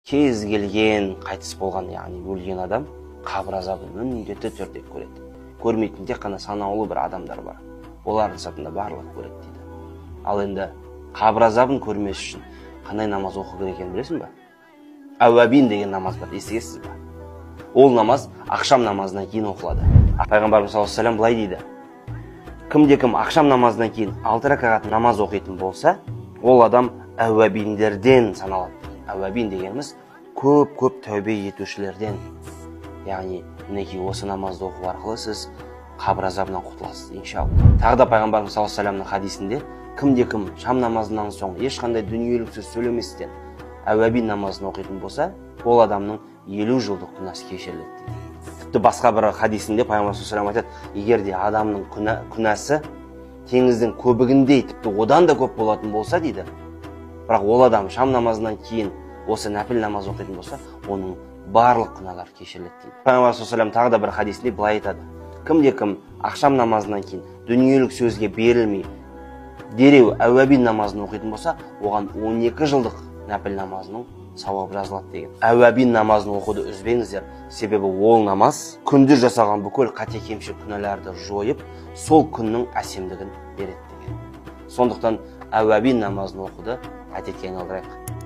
Кез келген қайтыс болған, яғни өлген адам қабір азабын міндетті түрде көреді. Көрмейтін тек қана санаулы бір адамдар бар. Олардың сапында барлығы көреді дейді. Ал енді қабір азабын көрмес үшін қандай намаз оқу керек екенін білесің ба? Әуәбин деген намаз бар, естігенсіз ба? Ол намаз ақшам намазынан кейін оқылады. Пайғамбарымыз саллаллаху алейхи уассалам былай дейді: кімде-кім ақшам намазынан кейін 6 ракағат намаз оқитын болса, ол адам әуәбиндерден саналады. Әуәбин дегеніміз көп-көп тәубе етушілерден. Яғни мінекей осы намазды оқу арқылы сіз қабір азабынан құтыласыз, иншалла. Тағы да пайғамбарымыз саллаллаху алейхи уассаламның хадисінде кімде-кім шам намазынан соң ешқандай дүниелік сөз сөйлеместен әуәбин намазын оқитын болса, ол адамның 50 жылдық күнәсі кешіріледі дейді. Тіпті басқа бір хадисінде пайғамбар саллаллаху алейхи уассалам айтады: егер де адамның күнәсі теңіздің көбігіндей, тіпті одан да көп болатын болса дейді, бірақ ол адам шам намазынан кейін осы нәпіл намаз оқитын болса, оның барлық күнәлары кешіріледі дейді. Пайғамбар саллаллаху алейхи уассалам тағы да бір хадисінде былай айтады: кімде-кім ақшам намазынан кейін дүниелік сөзге берілмей дереу әуәбин намазын оқитын болса, оған 12 жылдық нәпіл намазының сауабы жазылады деген. Әуәбин намазын оқуды үзбеңіздер, себебі ол намаз күндіз жасалған бүкіл қате кемшілік күнәларды жойып, сол күннің әсемдігін береді деген. Сондықтан әуәбин намазын оқуды әдетке айналдырайық.